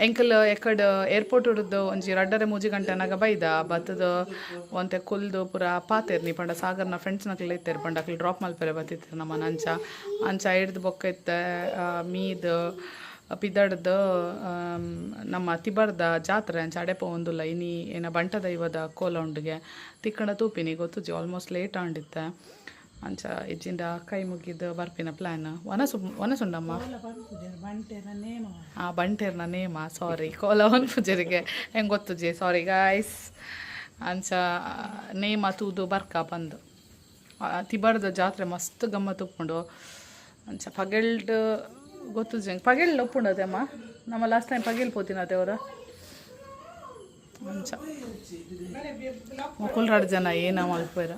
ಎಂಕಲ್ ಎಕಡ್ airport ಉಡ್ದು ಒಂಜಿ ರಡ್ಡರೆ ಮೂಜಿ ಗಂಟೆ ಅನಗ ಬೈದ ಬತ್ತದ ಒಂತೆ ಕುಲ್ದು ಪೂರ ಪಾತೆರ್ನಿ ಪಂಡ ಸಾಗರ್ನ ಫ್ರೆಂಡ್ಸ್ ನಕಲ್ ಇತ್ತೆರ್ ಪಂಡ ಅಕ್ಲು ಡ್ರಾಪ್ ಮಲ್ಪೆರೆ ಬತ್ತಿತ್ತೆರ್ ನಮ್ಮನ ಅಂಚ ಅಂಚ ಐಡ್ದ್ ಬೊಕ್ಕ ಇತ್ತೆ ಮೀದ್ ಪಿದಡ್ದ್ ನಮ್ಮ ತಿಬರ್ದ ಜಾತ್ರೆ ಅಂಚ ಅಡೆ ಪೋವೊಂದುಲ್ಲ. ಇನಿ ಏನ ಬಂಟ ದೈವದ ಕೋಲ ಉಂಡುಗೆ ತಿಕ್ಕಂಡ ತೂಪಿನಿ ಗೊತ್ತುಜಿ ಆಲ್ಮೋಸ್ಟ್ ಲೇಟ್ ಆಂಡಿತ್ತೆ. ಅಂಚ ಇಜ್ಜಿಂಡ ಕೈ ಮುಗಿದ್ ಬರ್ಪಿನ ಪ್ಲಾನ್. ವನಸು ವನಸುಂಡಮ್ಮ. ಆ ಬಂಟೆರ್ನ ನೇಮ, ಸಾರಿ, ಕೋಲ ಪೂಜರಿಗೆ ಹೆಂಗೆ ಗೊತ್ತುಜಿ, ಸಾರಿ ಗಾಯ್ಸ್. ಅಂಚ ನೇಮ ತೂದು ಬರ್ಕ ಬಂದು ತಿಬರ್ದ ಜಾತ್ರೆ ಮಸ್ತ್ ಗಮ್ಮತ್ ಉಪ್ಪುಂಡು. ಅಂಚ ಪಗೆಲ್ಡ್ ಗೊತ್ತುಜಿ, ಪಗೆಲ್ ಉಪ್ಪುಂಡು ಅದೇಮ್ಮ. ನಮ್ಮ ಲಾಸ್ಟ್ ಟೈಮ್ ಪಗೆಲ್ ಪೋತಿನ ಅದೇವರ. ಅಂಚ ಮೊಕುಲ್ ರಡ್ಡ್ ಜನ ಏನ ಮಲ್ಪೆರ.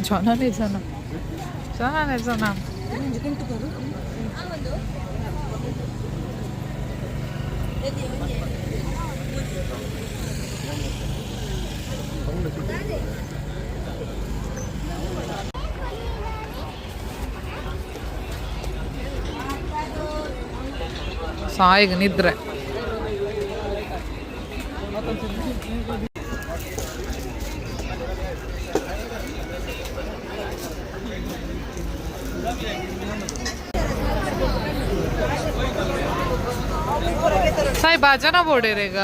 ಜನನೇ ಜನ, ಜನನೇ ಜನ. ಸಾಯಿಗೆ ನಿದ್ರೆ. ಸಾಯಿ ಬಾಜನ ಬೋಡೇರೇಗ.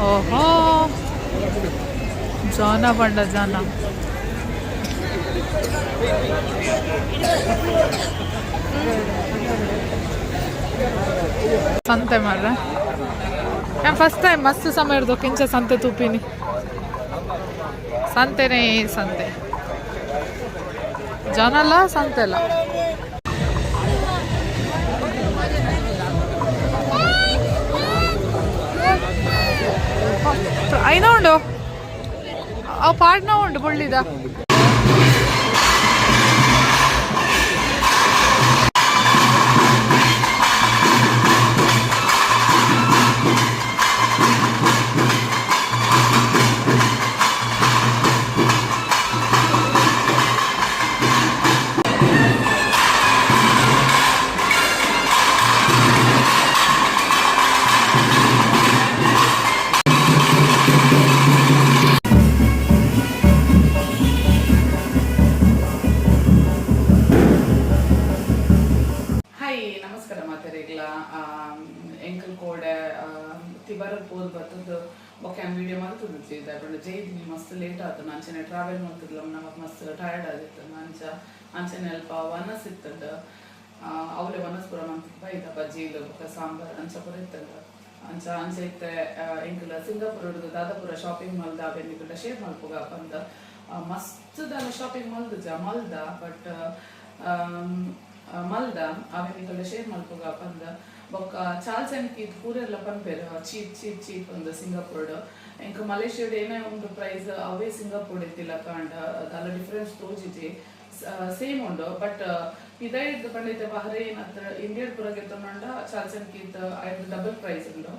ಓಹೋ, ಜನ ಪಂಡ ಜನ. ಸಂತೆ ಮಾರ್ರೆ. ನಾನು ಫಸ್ಟ್ ಟೈಮ್ ಮಸ್ತ್ ಸಮಯ ಹಿಡ್ದು ಕಿಂಚ ಸಂತೆ ತೂಪಿನಿ. ಸಂತೆನೇ ಸಂತೆ, ಜನಲ್ಲ ಸಂತೆ ಅಲ್ಲ. ಐನ ಉಂಡು, ಅವು ಪಾಡ್ನ ಉಂಡು ಬೊಳ್ಳಿದ. ಹಾಯ್, ನಮಸ್ಕಾರ ಮಾತೆರೆಗ್ಲ. ಎಂಕಲ್ ಕೋಡೆ ತಿಬರ ಪೋದು ಬತ್ತದ್ದು ಬೊಕ್ಕ ಯಾನ್ ವೀಡಿಯೋ ಮಲ್ತುದಿಜ್ಜಿ. ದಾಯೆ ಜೈದಿನಿ ಮಸ್ತ್ ಲೇಟ್ ಆತು. ಅಂಚನೆ ಟ್ರಾವೆಲ್ ಮಲ್ತುದ್ಲ, ನಮಕ್ ಮಸ್ತ್ ಟಯರ್ಡ್ ಆದಿತ್ತು. ಅಂಚ ಅಂಚನೆ ಅಲ್ಪ ವನಸ್ ಇತ್ತಂಡ್, ಅವಲೆ ವನಸ್ ಪೂರ ಮಂತ್ ಬೈದ, ಬಜ್ಜಿಲು ಬೊಕ್ಕ ಸಾಂಬಾರ್ ಅಂಚ ಪೂರ ಇತ್ತಂಡ್. ಅಂಚ ಅಂಚ ಇತ್ತೆ ಎಂಕುಲ ಸಿಂಗಾಪುರ ದಾದಾಪುರ ಶಾಪಿಂಗ್ ಮಲ್ದ, ಅವೆನ್ ನಿಕಲ್ಡ ಶೇರ್ ಮಲ್ಪುಗ ಪಂದ್. ಮಸ್ತ್ ದಾಲ ಶಾಪಿಂಗ್ ಮಲ್ದುಜ, ಮಲ್ದ, ಬಟ್ ಮಲ್ದ, ಅವೆನ್ ನಿಕಲ್ಡ ಶೇರ್ ಮಲ್ಪುಗ ಪಂದ್. ಬೊಕ್ಕ ಚಾರ್ಲ್ಸ್ ಅಂಡ್ ಕೀತ್ ಪೂರೆಲ್ಲ ಪನ್ಪೆರ್ ಚೀಪ್ ಚೀಪ್ ಚೀಪ್ ಅಂದ್ ಸಿಂಗಾಪುರ್ಡ್. ಎಂಕ್ ಮಲೇಷ್ಯಾಡ್ ಏನೇ ಉಂಡು ಪ್ರೈಸ್ ಅವೇ ಸಿಂಗಾಪುರ್ ಇತ್ತಿಲ್ಲ ಕಾಂಡ ದಾಲ ಡಿಫರೆನ್ಸ್ ತೋಜಿಜಿ, ಸೇಮ್ ಉಂಡು. ಬಟ್ ಪಿದೈಡ್ದ್ ಪಂಡ ಇತ್ತೆ ಬಹರೈನ್ ಅತ್ತ್ ಇಂಡಿಯಾಡ್ ಪೂರ ಗೆತೊಂಡ ಚಾರ್ಲ್ಸ್ ಅಂಡ್ ಕೀತ್ ಐಡ್ದ್ ಡಬಲ್ ಪ್ರೈಸ್ ಉಂಡು.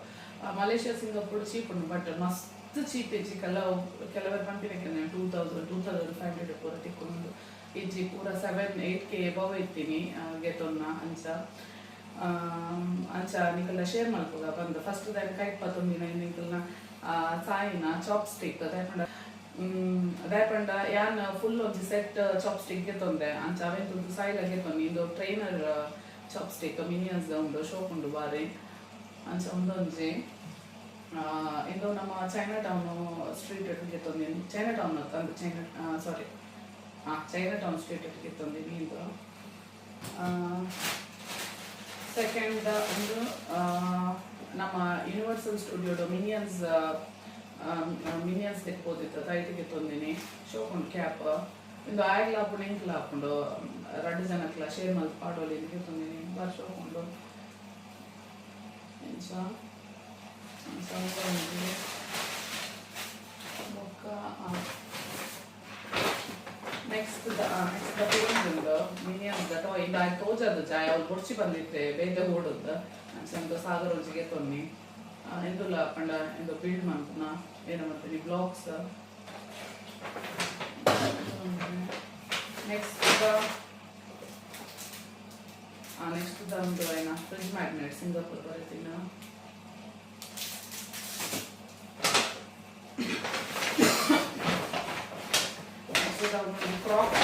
ಮಲೇಷ್ಯಾ ಸಿಂಗಾಪುರ್ ಚೀಪ್ ಉಂಡು, ಬಟ್ ಮಸ್ತ್ ಚೀಪ್ ಇಜ್ಜಿ. ಕೆಲವು ಕೆಲವರು ಪನ್ಪಿನ 2000, 2500 ಪೂರ ತಿಕ್ಕುಂಡು. ಇಜ್ಜಿ, ಪೂರ 7-8 ಕೆ ಎಬವ್ ಇತ್ತೀನಿ ಗೆತೊನ್ನ. ಅಂಚ ಅಂಚ ನಿಕಲ್ನ ಶೇರ್ ಮಲ್ಪುಗ ಬಂದು. ಫಸ್ಟ್ ದಾಯೆ ಕೈಟ್ ಪತ್ತೊಂದಿನ ನಿಕಲ್ನ ಸಾಯಿನ ಚಾಪ್ ಸ್ಟಿಕ್. ದಾಯೆ ಪಂಡ ದಾಯೆ ಪಂಡ ಯಾನ್ ಫುಲ್ ಒಂಜಿ ಸೆಟ್ ಚಾಪ್ ಸ್ಟಿಕ್ ಗೆತೊಂದೆ. ಅಂಚ ಅವೆನ್ ತೂದು ಸಾಯಿಲ ಗೆತೊಂದು. ಇಂದು ಟ್ರೈನರ್ ಚಾಪ್ ಸ್ಟಿಕ್, ಮಿನಿಯನ್ಸ್ ಉಂಡು, ಶೋಕ್ ಉಂಡು ಬಾರಿ. ಅಂಚ ಉಂದೊಂಜಿ ಇಂದು ನಮ್ಮ ಚೈನಾ ಟೌನ್ ಸ್ಟ್ರೀಟ್ ಗೆತೊಂದಿನಿ. ಚೈನಾ ಟೌನ್ ಅಂದ್ China, sorry, Chinatown street ಗೆತೊಂದಿನಿ ಇಂದು. ಸೆಕೆಂಡ್ ಒಂದು ನಮ್ಮ ಯೂನಿವರ್ಸಲ್ ಸ್ಟುಡಿಯೋಡು ಮಿನಿಯನ್ಸ್ ಮಿನಿಯನ್ಸ್ ತೆಕ್ಕೋದಿತ್ತು, ಐಟಿಗೆ ತೊಂದಿನಿ. ಶೋಕ್ ಉಂಡು ಕ್ಯಾಪ್. ಇಂದು ಆಯ್ಲ ಹಾಪುಂಡು, ಎಂಕ್ಲ ಹಾಪುಂಡು, ರಡ್ಡ್ ಜನಕ್ಲ ಶೇರ್ ಮಲ್ತ್ ಪಾಡೊಲಿ ಇಂದ್ ಗೆತೊಂದಿನಿ. ಬಾರಿ ಶೋಕ್ ಉಂಡು. ಇಂಚ ಅಂಚ ಉಂದೊಂಜಿ. ಬೊಕ್ಕ ನೆಕ್ಸ್ಟ್ ನೆಕ್ಸ್ಟ್ ಉಂಡು. ಮಿನಿಯನ್ ಟಾಯ್ ಇಂದ ತೋಜದು ಜಾಯ ಅವ್ಳು ಬೊಡ್ಚಿ ಬಂದಿತ್ತೆ ಬೇತೆ ಓಡುದು. ಅಂಚ ಸಾಗರ ಒಂಜಿಗೆ ತೊನ್ನಿ ಎಂದುಲ ಪಂಡ ಎಂದು ಬಿಲ್ಡ್ ಮನ್ಪುನ ಏನ ಮಾಡ್ತೀನಿ ಬ್ಲಾಕ್ಸ್. ನೆಕ್ಸ್ಟ್ ನೆಕ್ಸ್ಟ್ ಒಂದು ಏನ ಫ್ರಿಜ್ ಮ್ಯಾಗ್ನೆಟ್, ಸಿಂಗಾಪುರ್ ಬರೀತೀನಿ. ನೆಕ್ಸ್ಟ್ ಒಂದು ಕ್ರಾಕ್.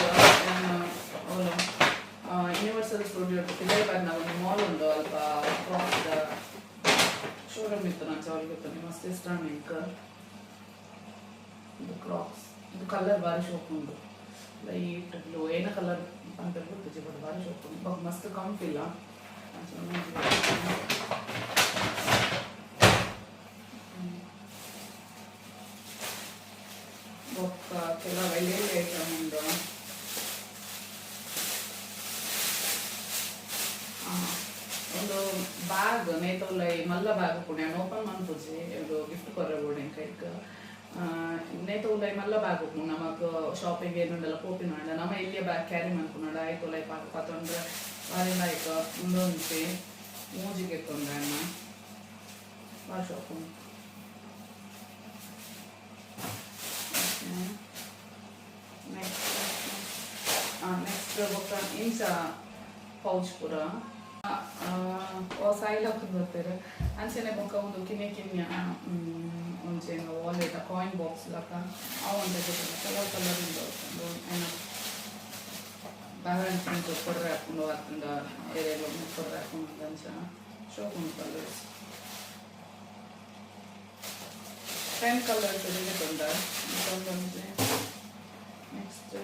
ಅವನು ಯೂನಿವರ್ಸಲ್ ಸ್ಟುಡಿಯೋ ಪಿದೈಬಾರ್ನ ಒಂದು ಮಾಲ್ ಉಂಡು, ಅಲ್ಪ ಕ್ರಾಕ್ ಶೋರೂಮ್ ಇತ್ತು. ನಾನು ಅವಳಿಗೆ ಗೊತ್ತು, ಮಸ್ತ್ ಇಷ್ಟ ಎಂಕ್ ಇದು ಕ್ರಾಕ್ಸ್. ಇದು ಕಲರ್ ಬಾರಿ ಶೋಕ್ ಉಂಡು, ಲೈಟ್ ಬ್ಲೂ. ಏನ ಕಲರ್ ಅಂತ ಗೊತ್ತಿಜ್ಜಿ, ಬಟ್ ಬಾರಿ ಶೋಕ್ ಉಂಡು. ಬೊಕ್ಕ ಮಸ್ತ್ ಕಂಫಿ ಇಲ್ಲ. ಅಂಚ ಒಂಜಿ ಬೊಕ್ಕ ಕೆಲವು ಎಳ್ಳೆ ಐಟಮ್ ಉಂಡು. ಒಂದು ಬ್ಯಾಗ್ ನೇತೊಲ್ಲ ಈ ಮಲ್ಲ ಬ್ಯಾಗ್ ಉಪ್ಪುಂಡು. ಯಾನ್ ಓಪನ್ ಮನ್ಪುಜಿ, ಇದು ಗಿಫ್ಟ್ ಕೊರ್ರೆ ಬೋಡು ಎಂಕ್ ಐಕ್. ನೇತ ಉಲೈ ಮಲ್ಲ ಬ್ಯಾಗ್ ಉಪ್ಪುಂಡು. ನಮಕ್ ಶಾಪಿಂಗ್ ಏನುಂಡಲ ಪೋಪಿನಾಂಡ ನಮ ಎಲ್ಯ ಬ್ಯಾಗ್ ಕ್ಯಾರಿ ಮನ್ಪುನಾಂಡ ಐತ ಉಲೈ ಪತೊಂಡ್ರೆ ಬಾರಿ ಲಾಯ್ಕ್. ಉಂದೊಂಜಿ ಮೂಜಿಗೆ ಎತ್ತೊಂಡೆ ಅಣ್ಣ, ಬಾರಿ ಶೋಕು. ನೆಕ್ಸ್ಟ್ ನೆಕ್ಸ್ಟ್ ಬೊಕ್ಕ ಇಂಚ ಪೌಚ್ ಪೂರ ಸಾಯಿಲಕ್ ಬರ್ತಾರೆ. ಅಂಚನೆ ಬೊಕ್ಕ ಒಂದು ಕಿನ್ಯ ಕಿನ್ಯ ಒಂಜಿ ವಾಲೆಟ್, ಕಾಯಿನ್ ಬಾಕ್ಸ್ ಲಕ ಅವು ಒಂತೆ ಕಲರ್ ಕಲರ್ ಉಂಡು. ಒಂದು ಏನ ಬ್ಯಾಲೆನ್ಸ್ ಉಂಟು ಕೊಡ್ರೆ ಹಾಕೊಂಡು ಅತ್ತಂಡ ಏರಿಯಾಗ ಕೊಡ್ರೆ ಹಾಕೊಂಡು ಅಂಚ ಶೋಕ್ ಉಂಟು. ಕಲರ್ಸ್ 10 ಕಲರ್ಸ್ ತೊಂದ. ನೆಕ್ಸ್ಟ್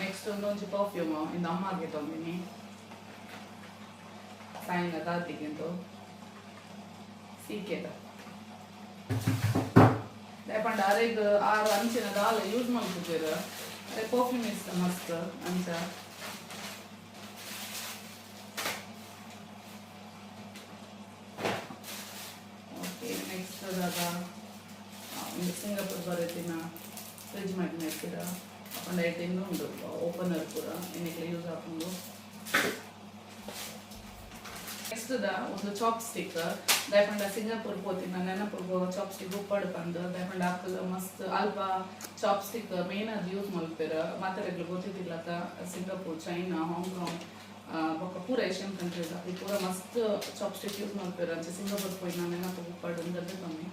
ನೆಕ್ಸ್ಟ್ ಒಂದೊಂಜಿ ಪರ್ಫ್ಯೂಮ್. ಇಂದು ಅಮ್ಮಗೆ ತೊಂದಿನಿ, ಸಾಯಂಕಾಲ ದಾದಿಗೆಂದು ಸೀಕೆದ. ಪಂಡ ಅರೆಗ್ ಆರು ಅಂಚಿನ ದಾಲ ಯೂಸ್ ಮಲ್ಪುಜೆರ್, ಅರೆ ಪರ್ಫ್ಯೂಮ್ ಇಷ್ಟ ಮಸ್ತ್ ಅಂಚ. ಓಕೆ, ನೆಕ್ಸ್ಟ್ ದಾದ? ಒಂದು ಸಿಂಗಾಪುರ್ ಬರೀತಿನ ಫ್ರಿಜ್ ಮ್ಯಾಗ್ನೆಟ್. ಒಂದು ಐಟಮ್ ಉಂಡು, ಓಪನರ್ ಪೂರ ಏನಕ್ಕೆ ಯೂಸ್ ಆಪುಂಡು. ನೆಕ್ಸ್ಟ್ the ಒಂದು ಚಾಪ್ ಸ್ಟಿಕ್. ದಾಯಪಂಡ ಸಿಂಗಾಪುರ್ ಪೋತಿನ ನೆನಪು ಚಾಪ್ ಸ್ಟಿಕ್ ಉಪ್ಪಡು ಪಂದ್. ದಾಯಪಂಡ ಅಕುಲು ಮಸ್ತ್ ಅಲ್ಪ ಚಾಪ್ ಸ್ಟಿಕ್ ಮೇನ್ ಅದು ಯೂಸ್ ಮಲ್ಪೆರ್. ಮಾತೆರೆಗ್ಲ ಗೊತ್ತಿದ್ದಿಲ್ಲಕ, ಸಿಂಗಾಪುರ್, ಚೈನಾ, ಹಾಂಗ್ಕಾಂಗ್ ಬೊಕ್ಕ ಪೂರ ಏಷ್ಯನ್ ಕಂಟ್ರೀಸ್ ಅಕುಲು ಪೂರ ಮಸ್ತ್ ಚಾಪ್ ಸ್ಟಿಕ್ ಯೂಸ್ ಮಲ್ಪೆರ್. ಅಂಚ ಸಿಂಗಾಪುರ್ ಪೋಯಿನ ನೆನಪು ಉಪ್ಪಡು ಅಂದದ್ದು ಕಮ್ಮಿ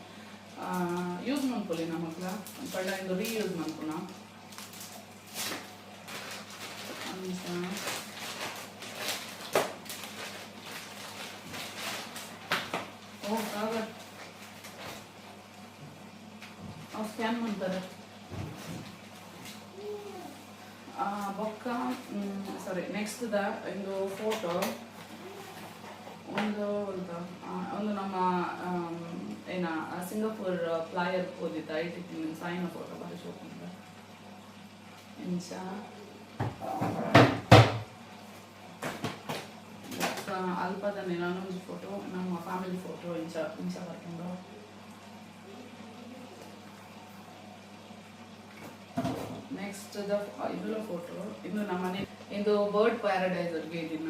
ಯೂಸ್ ಮನ್ಪೊಲಿ ನಮಕ್ಲ ಪಂಡ ಇಂದು ರೀಯೂಸ್ ಮನ್ಪುನ ಅಂಚ. ಓ ಕಾಗದ್ ಅವು ಸ್ಕ್ಯಾನ್ ಮಾಡ್ತಾರೆ. ಬೊಕ್ಕ ಸಾರಿ, ನೆಕ್ಸ್ಟ್ the ಒಂದು ಫೋಟೋ. ಒಂದು ಎಂತ, ಒಂದು ನಮ್ಮ ಏನ ಸಿಂಗಾಪುರ್ ಫ್ಲೈಯರ್ ಪೋದಿತ್ತ, ಐಟ್ ಸಾಯಿನ ಫೋಟೋ. ಬಾರಿ ಶೋಕ್ ಉಂಡು ಇಂಚ. ಬೊಕ್ಕ ಅಲ್ಪದನೆ ನಾನೊಂಜಿ ಫೋಟೋ, ನಮ್ಮ ಫ್ಯಾಮಿಲಿ ಫೋಟೋ ಇಂಚ ಇಂಚ ಬರ್ಪುಂಡು. ನೆಕ್ಸ್ಟ್ the ಇದರ ಫೋಟೋ. ಇದು ನಮ್ಮ ಮನೆ ಇಂದು ಬರ್ಡ್ ಪ್ಯಾರಡೈಸ್ ಅವ್ರಿಗೆ ದಿನ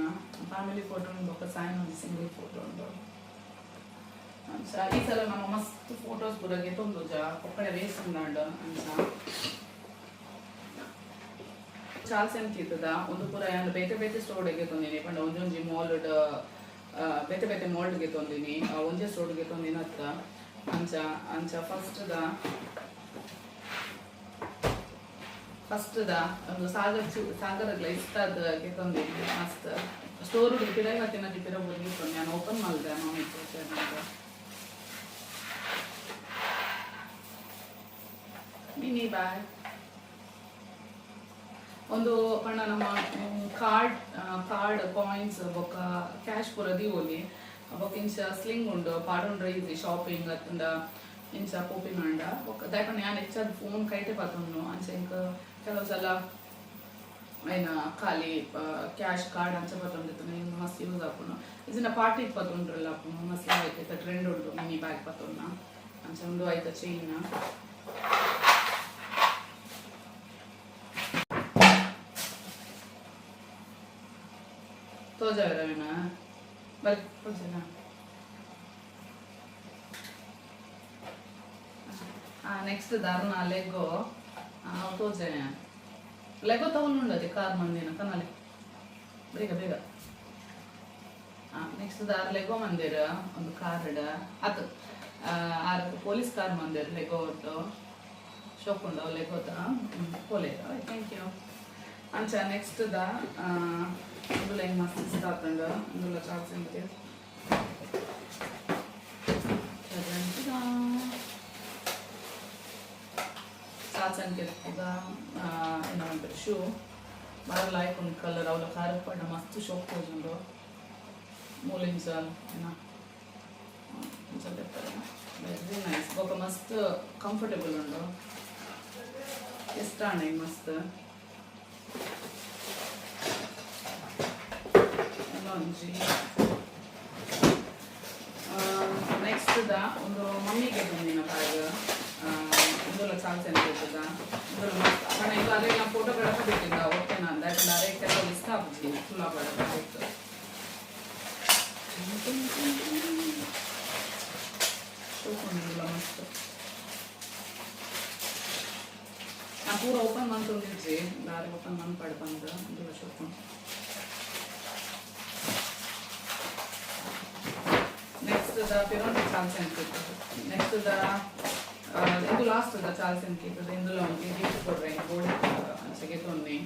ಫ್ಯಾಮಿಲಿ ಫೋಟೋ. ಬೊಕ್ಕ ಸಾಯಿನ ಒಂಜಿ ಸಿಂಗಲ್ ಫೋಟೋ ಉಂಡು. ಅಂಚ ಈ ಸಲ ನಮ್ಮ ಮಸ್ತ್ ಫೋಟೋಸ್ ಪೂರ ಗೆತೊಂದುಜ, ಪೊಕ್ಕಡೆ ವೇಸ್ಟ್ ಉಂಡಾಂಡ್ ಅಂಚ. ಚಾರ್ಲ್ಸ್ ಅಂಡ್ ಕೀತದ ಒಂದು ಪೂರ ಯಾನ್ ಬೇತೆ ಬೇತೆ ಸ್ಟೋರ್ ಗೆತೊಂದಿನಿ. ಪಂಡ ಒಂಜೊಂಜಿ ಮಾಲ್ ಬೇತೆ ಬೇತೆ ಮಾಲ್ ಗೆತೊಂದಿನಿ, ಒಂಜೇ ಸ್ಟೋರ್ ಗೆತೊಂದಿನ ಅತ್ತ. ಅಂಚ ಅಂಚ ಫಸ್ಟ್ the ಒಂದು ಸಾಗರ್ ಚು ಸಾಗರಗ್ಲ ಇಷ್ಟದ ಗೆತೊಂದಿನಿ. ಮಸ್ತ್ ಸ್ಟೋರ್ ಪಿರೈ ಬತ್ತಿನ ಪಿರ ಬೋರ್ಗಿತ್ತು. ನಾನು ಓಪನ್ ಮಲ್ದೆ ಮಮ್ಮಿ. ಮಿನಿ ಬ್ಯಾಗ್ ಒಂದು. ಪಂಡ ನಮ್ಮ ಕಾರ್ಡ್ ಕಾರ್ಡ್ ಕಾಯಿನ್ಸ್ ಬೊಕ್ಕ ಕ್ಯಾಶ್ ಪೂರ ದೀವೊಲಿ. ಬೊಕ್ಕ ಇಂಚ ಸ್ಲಿಂಗ್ ಉಂಡು, ಪಾಡೊಂಡ್ರೆ ಈಸಿ ಶಾಪಿಂಗ್ ಅತ್ತಂಡ ಇಂಚ ಪೋಪಿನಾಂಡ. ಬೊಕ್ಕ ದಾಯೆ ಪಂಡ ಯಾನ್ ಹೆಚ್ಚಾದ್ ಫೋನ್ ಕೈಟೆ ಪತೊನ್ನು. ಅಂಚ ಎಂಕ್ ಕೆಲವು ಸಲ ಏನ ಖಾಲಿ ಕ್ಯಾಶ್ ಕಾರ್ಡ್ ಅಂಚ ಪತೊಂದಿತ್ತುಂಡ ಇಂದು ಮಸ್ತ್ ಯೂಸ್ ಆಪುಂಡು. ಇಜಿಂಡ ಪಾರ್ಟಿ ಪತೊಂಡ್ರೆಲ್ಲ ಆಪುಂಡು. ಮಸ್ತ್ ಐತೆ ಟ್ರೆಂಡ್ ಉಂಡು ಮಿನಿ ಬ್ಯಾಗ್ ಪತೊನ್ನ. ಅಂಚ ಉಂದು ಐತ ಚೈನ್. ತೋಜಾವಿರವಿನ ಬರಿ ತೋಜನ. ನೆಕ್ಸ್ಟ್ ದಾರುನ ಲೆಗೋ ತೋಜ. ಲೆಗೋ ತಗೊಂಡುಂಡದೆ ಕಾರ್ ಮಂದಿನ ಕನಲೆ ಬೇಗ ಬೇಗ. ನೆಕ್ಸ್ಟ್ ದಾರ್ ಲೆಗೋ ಮಂದಿರ ಒಂದು ಕಾರ್ ಅದು ಆರ್ ಪೊಲೀಸ್ ಕಾರ್ ಮಂದಿರ ಲೆಗೋ ಹೊತ್ತು ಶೋಕುಂಡು ಲೆಗೋತ ಪೋಲೆ. Thank you. ಅಂಚ ನೆಕ್ಸ್ಟ್ the ಇಂದುಲ ಹೆಂಗೆ ಮಸ್ತ್ ಇಷ್ಟ ಆತಂಡು. ಇಂದುಲ ಚಾರ್ಜ್ ಎಂಕೆ ಚಾಚನ್ ಕೆಲ್ಪುಗ ಏನಂತಾರೆ ಶೂ ಬಾರ ಲಾಯ್ಕ್ ಒಂದು ಕಲರ್ ಅವಲ ಕಾರ್ ಪಂಡ ಮಸ್ತ್ ಶೋಕ್ ತೋಜುಂಡು. ಮೂಲಿಂಚಲ್ ಏನ ಇಂಚ ದೆಪ್ಪರೆ ವೆರಿ ನೈಸ್. ಬೊಕ ಮಸ್ತ್ ಕಂಫರ್ಟೇಬಲ್ ಉಂಡು. ಇಷ್ಟ ಅಣ್ಣ ಮಸ್ತ್. ಒಂಜಿ ನೆಕ್ಸ್ಟ್ the ಒಂದು ಮಮ್ಮಿಗೆ ಬಂದಿನ ಬ್ಯಾಗ್. ಇಂದುಲ ಚಾಲ್ಸ್ ಅಂತ ಇರ್ತದ. ಇಂದುಲ ಮಸ್ತ್ ಪಂಡ ಇಂದು ಅದೇ ನಾವು ಫೋಟೋ ಕಡಕ ಬಿಟ್ಟಿದ್ದ ಓಕೆನಾ ಅಂದ. ಯಾಕಂದ್ರೆ ಅದೇ ಕೆಲವು ಇಷ್ಟ ಆಪುಜಿ ಫುಲ್ ಆಪಡ ಆಯ್ತು. ಶೋಕ್ ಮಸ್ತ್. ನಾ ಪೂರ ಓಪನ್ ಮಂತೊಂದಿಜ್ಜಿ ದಾರಿ ಓಪನ್ ಮನ್ಪಾಡ್ ಬಂದು ಇಂದುಲ ಶೋಕ್. ನೆಕ್ಸ್ಟ್ the ಪಿರೋಂಟಿ ಚಾಲ್ಸ್ ಅಂತ ನೆಕ್ಸ್ಟ್ the ಇದು ಲಾಸ್ಟ್ the Charles ಅಂತ ಇರ್ತದೆ. ಇಂದುಲ ಒಂಜಿ ಗಿಫ್ಟ್ ಕೊಡ್ರೆ ಗೋಲ್ಡ್ ಅಂಚೆಗೆ ತೊನ್ನಿ.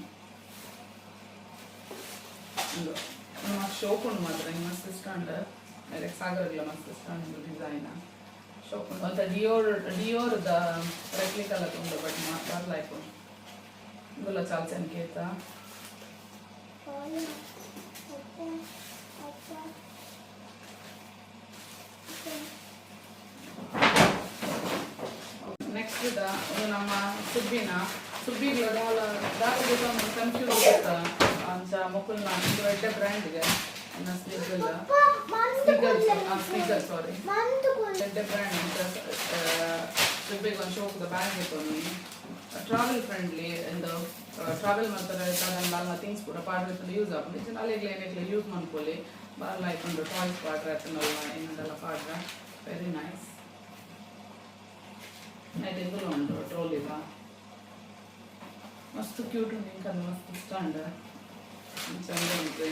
ಇಂದು ಮಸ್ತ್ ಶೋಕ್ ಉಂಡು ಮಾತ್ರ. ಇಂಗ್ ಮಸ್ತ್ ಇಷ್ಟ ಉಂಡು. ಡೈರೆಕ್ಟ್ ಸಾಗರಗ್ಲ ಮಸ್ತ್ ಇಷ್ಟ ಉಂಡು ಡಿಸೈನ್. ಶೋಕ್ ಉಂಡು ಅಂತ. ಡಿಯೋರ್ ಡಿಯೋರ್ the ರೆಪ್ಲಿಕಲ್ ಉಂಡು, ಬಟ್ ಬರ್ಲಾಯ್ತು. ಇಂದುಲ ಚಾಲ್ಸ್ ಅಂತ ಕೇತ. ನೆಕ್ಸ್ಟ್ the ಒಂದು ನಮ್ಮ ಸುಬ್ಬಿನ ಸುಬ್ಬಿಗ್ಲ ದಾಲ ದಾಲ ಕನ್ಫ್ಯೂಸ್ ಅಂಚ ಮೊಕುಲ್ನ ಒಂದು ಎಡ್ಡೆ ಬ್ರ್ಯಾಂಡ್ಗೆ ಸ್ನಿಗ್ಗಲ್ ಸ್ನಿಗ್ಗಲ್ ಸ್ನಿಗ್ಗಲ್ ಸಾರಿ ಎಡ್ಡೆ ಬ್ರ್ಯಾಂಡ್ ಅಂತ ಸುಬ್ಬಿಗೆ ಒಂದು ಶೋಕ್ದ ಬ್ಯಾಗ್ ಇತ್ತು. ಟ್ರಾವೆಲ್ ಫ್ರೆಂಡ್ಲಿ ಎಂದು ಟ್ರಾವೆಲ್ ಮಾಡ್ತಾರೆ ದಾಲ ಥಿಂಗ್ಸ್ ಪೂರ ಪಾಡ್ರೆ ಯೂಸ್ ಆಪುಂಡು. ಇಜ್ಜಿಂಡ ಅಲೆಗ್ಲ ಏನೆಗ್ಲ ಯೂಸ್ ಮನ್ಪೊಲಿ. ಬಾರ್ಲ ಆಯ್ಕೊಂಡು ಟಾಯ್ಸ್ ಪಾಡ್ರೆ ಆತನಲ್ಲ ಏನದೆಲ್ಲ ಪಾಡ್ರೆ ವೆರಿ ನೈಸ್. ನೈಟ್ ಇಂದುಲ ಉಂಡು ಟ್ರೋಲಿದ. ಮಸ್ತ್ ಕ್ಯೂಟ್ ಉಂಡು. ಇಂಕ ಮಸ್ತ್ ಇಷ್ಟ ಉಂಡು. ಚಂದ ಉಂಟು.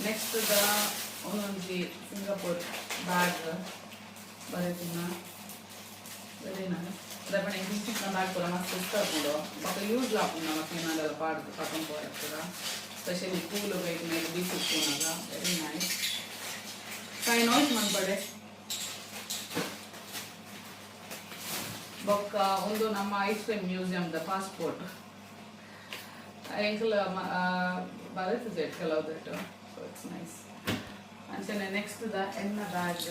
ನೆಕ್ಸ್ಟ್ the ಒಂದೊಂಜಿ ಸಿಂಗಾಪುರ್ ಬ್ಯಾಗ್ ಬರೆತಿನ. Very nice. ದಪ್ಪಣ ಇಂಚಿನ ಬ್ಯಾಗ್ ಪೂರ ಮಸ್ತ್ ಇಷ್ಟ ಆಪುಂಡು. ಬೊಕ ಯೂಸ್ ಆಪುಂಡು ನಮಕ್ ಏನಾದಲ್ಲ ಪಾಡ್ದು ಪತೊಂದು ಪೋರೆ ಪೂರ. ಸ್ಪೆಷಲಿ ಕೂಲ್ ಬೈಕ್ ಮೇಲೆ ಬೀಚ್ ಪೋನಾಗ ವೆರಿ ನೈಸ್. ಕಾಯಿ ನಾಯ್ಸ್ ಮನ್ಪಡೆ. ಬೊಕ್ಕ ಒಂದು ನಮ್ಮ ಐಸ್ ಕ್ರೀಮ್ ಮ್ಯೂಸಿಯಂದ ಪಾಸ್ಪೋರ್ಟ್ ಎಂಕಲ ಬರತ್ ಜೆಟ್ ಕೆಲವುದಟ್ಟು. So it's nice. ಅಂಚನೆ ನೆಕ್ಸ್ಟ್ the ಎನ್ನ ಬ್ಯಾಗ್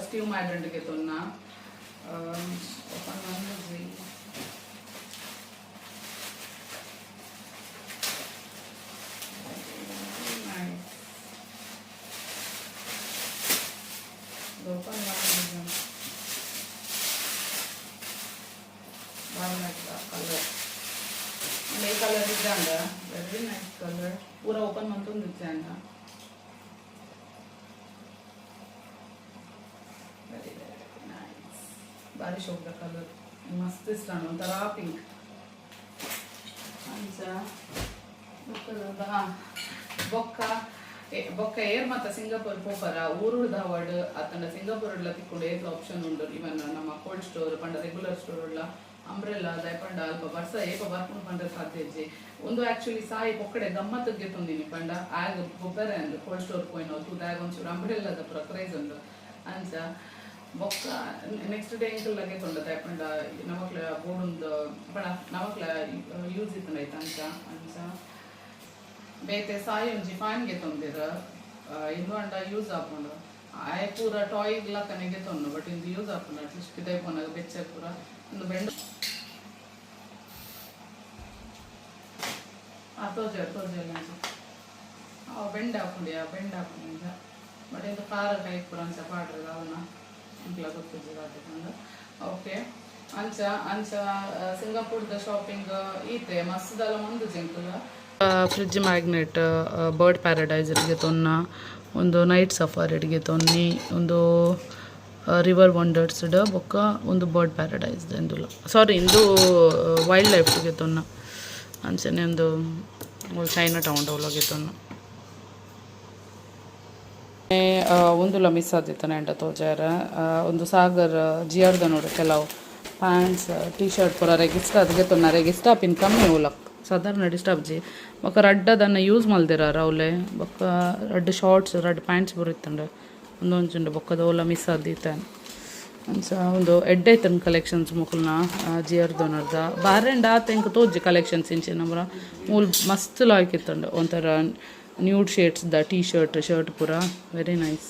ಸ್ಟೀವ್ ಮಾಡ್ರಂಟಿಗೆ ತೊನ್ನ ಓಪನ್ ಮಂದಿಜಿ. ನೈಸ್. ಓಪನ್ ಮಂದಿಜಿ ಕಲರ್ ಈ ಕಲರ್ ಇದ್ದಾಂಡ ವೆರಿ ನೈಸ್ ಕಲರ್. ಪೂರ ಓಪನ್ ಮಂತೊಂದು ಇಜ್ಜಾಂಡ ವೆರಿ ವೆರಿ ನೈಸ್. ಬಾರಿ ಶೋಕ್ದ ಕಲರ್. ಮಸ್ತ್ ಇಷ್ಟ ಒಂಥರ ಪಿಂಕ್. ಅಂಚ ಬೊಕ್ಕದ ಬೊಕ್ಕ ಬೊಕ್ಕ ಏರ್ ಮತ್ತ ಸಿಂಗಾಪುರ್ ಪೋಪರ ಊರುದ ವರ್ಡ್ ಅತ್ತಂಡ ಸಿಂಗಾಪುರ್ ತಿಕ್ಕೊಂಡು ಏತ್ಲ ಆಪ್ಷನ್ ಉಂಡು. ಇವನ್ ನಮ್ಮ ಕೋಲ್ಡ್ ಸ್ಟೋರ್ ಪಂಡ ರೆಗ್ಯುಲರ್ ಸ್ಟೋರ್ ಉಳ್ಳ ಅಂಬ್ರೆಲ್ಲ ದಾಯಪಂಡ ಅಲ್ಪ ಬರ್ಸ ಏಪ ಬರ್ಪುಂಡು ಪಂಡ ಸಾಧ್ಯ ಇಜ್ಜಿ. ಒಂದು ಆಕ್ಚುಲಿ ಸಾಯಿ ಪೊಕ್ಕಡೆ ಗಮ್ಮತ್ತಿಗೆ ತಂದಿನಿ ಪಂಡ ಆಗ ಗೊಬ್ಬರ ಅಂದು ಕೋಲ್ಡ್ ಸ್ಟೋರ್ ಪೋಯಿನ ತೂದಾಗ ಒಂಚೂರು ಅಂಬ್ರೆಲ್ಲದ ಪೂರ ಕ್ರೈಸ್ ಉಂಡು. ಅಂಚ ಬೊಕ್ಕ ನೆಕ್ಸ್ಟ್ ಡೇ ಎಂಕಲ್ಲಾಗೆ ತೊಂಡ ದಾಯಪಂಡ ನಮಕ್ಲ ಬೋರ್ಡುಂದು ಪಂಡ ನಮಕ್ಲ ಯೂಸ್ ಇತ್ತಂಡ ಐತ. ಅಂಚ ಅಂಚ ಬೇತೆ ಸಾಯಿ ಒಂಜಿ ಫ್ಯಾನ್ಗೆ ತೊಂದಿರ. ಇಂದು ಅಂಡ ಯೂಸ್ ಆಪುಂಡು. ಆಯ್ ಪೂರ ಟಾಯ್ ಲಕ್ಕನೆಗೆ ತೊಂದು, ಬಟ್ ಇಂದು ಯೂಸ್ ಆಪುಂಡು. ಅಟ್ಲೀಸ್ಟ್ ಪಿದೈ ಪೋನಾಗ ಬೆಚ್ಚ ಪೂರ ಒಂದು ಬೆಂಡ್. ತೋಜ ತೋಜ ಅವು ಬೆಂಡ್ ಆಪುಂಡು, ಯಾ ಬೆಂಡ್ ಆಪುಂಡು ಇಂಚ. ಬಟ್ ಇಂದು ಖಾರ ಕೈ ಪೂರ ಅಂಚ ಪಾಡ್ರೆ ಅವನ. ಎಂಕ್ಲ ಗೊತ್ತಿಜ್ಜಿ ದಾದ. ಓಕೆ, ಅಂಚ ಅಂಚ ಸಿಂಗಾಪುರದ ಶಾಪಿಂಗ್ ಈತೆ. ಮಸ್ತ್ ದಾಲ ಮಂದು ಎಂಕುಲ. ಫ್ರಿಜ್ ಮ್ಯಾಗ್ನೆಟ್, ಬರ್ಡ್ ಪ್ಯಾರಡೈಸ್ ಗೆತೊನ್ನ, ಒಂದು ನೈಟ್ ಸಫಾರಿ ಗೆತೊನ್ನಿ, ಒಂದು ರಿವರ್ ವಂಡರ್ಸ್ ಬೊಕ್ಕ ಒಂದು ಬರ್ಡ್ ಪ್ಯಾರಡೈಸ್ ಇಂದುಲ, ಸಾರಿ, ಇಂದು ವೈಲ್ಡ್ ಲೈಫ್ ಗೆತೊನ್ನ. ಅಂಚನೆ ಒಂದು ಚೈನಾ ಟೌನ್ ಅವ್ಲ ಗೆತೊನ್ನ. ಉಂದುಲ ಮಿಸ್ ಆದಿತ್ತನ ತೋಜಾರ. ಒಂದು ಸಾಗರ್ ಜಿಆರ್ದ ನೋಡು, ಕೆಲವು ಪ್ಯಾಂಟ್ಸ್, ಟಿ ಶರ್ಟ್ ಪೂರ ಅರೆಗ್ ಇಷ್ಟ ಅದು ಗೆತೊನ್ನ. ಅರೆಗ್ ಇಷ್ಟ ಆಪಿನ ಕಮ್ಮಿ ಉಲಕ್, ಸಾಧಾರಣ ಇಷ್ಟ ಆಪ್ಜಿ. ಬೊಕ್ಕ ರಡ್ಡ್ ಅದನ್ನ ಯೂಸ್ ಮಲ್ದಿರಾರ ಅವಲೆ. ಬೊಕ್ಕ ರಡ್ಡ್ ಶಾರ್ಟ್ಸ್, ರಡ್ಡ್ ಪ್ಯಾಂಟ್ಸ್ ಪೂರ ಇತ್ತುಂಡು. ಒಂದೊಂಜುಂಡು. ಬೊಕ್ಕದ ಓಲ ಮಿಸ್ ಆದಿತ್ತೆ. ಅಂಚ ಒಂದು ಎಡ್ಡೆ ಇತ್ತಂಡ್ ಕಲೆಕ್ಷನ್ಸ್ ಮೊಕಲ್ನ ಜಿಆರ್ ದೋನರ್ದ. ಬಾರೆಂಡ್ ಆತ ಎಂಕ್ ತೋಜಿ ಕಲೆಕ್ಷನ್ಸ್ ಇಂಚಿನ ಪೂರ. ಮೂಲು ಮಸ್ತ್ ಲಾಯ್ಕ್ ಇತ್ತುಂಡು. ಒಂಥರ ನ್ಯೂಡ್ ಶೇಡ್ಸ್ ದ ಟಿ ಶರ್ಟ್, ಶರ್ಟ್ ಪೂರ ವೆರಿ ನೈಸ್.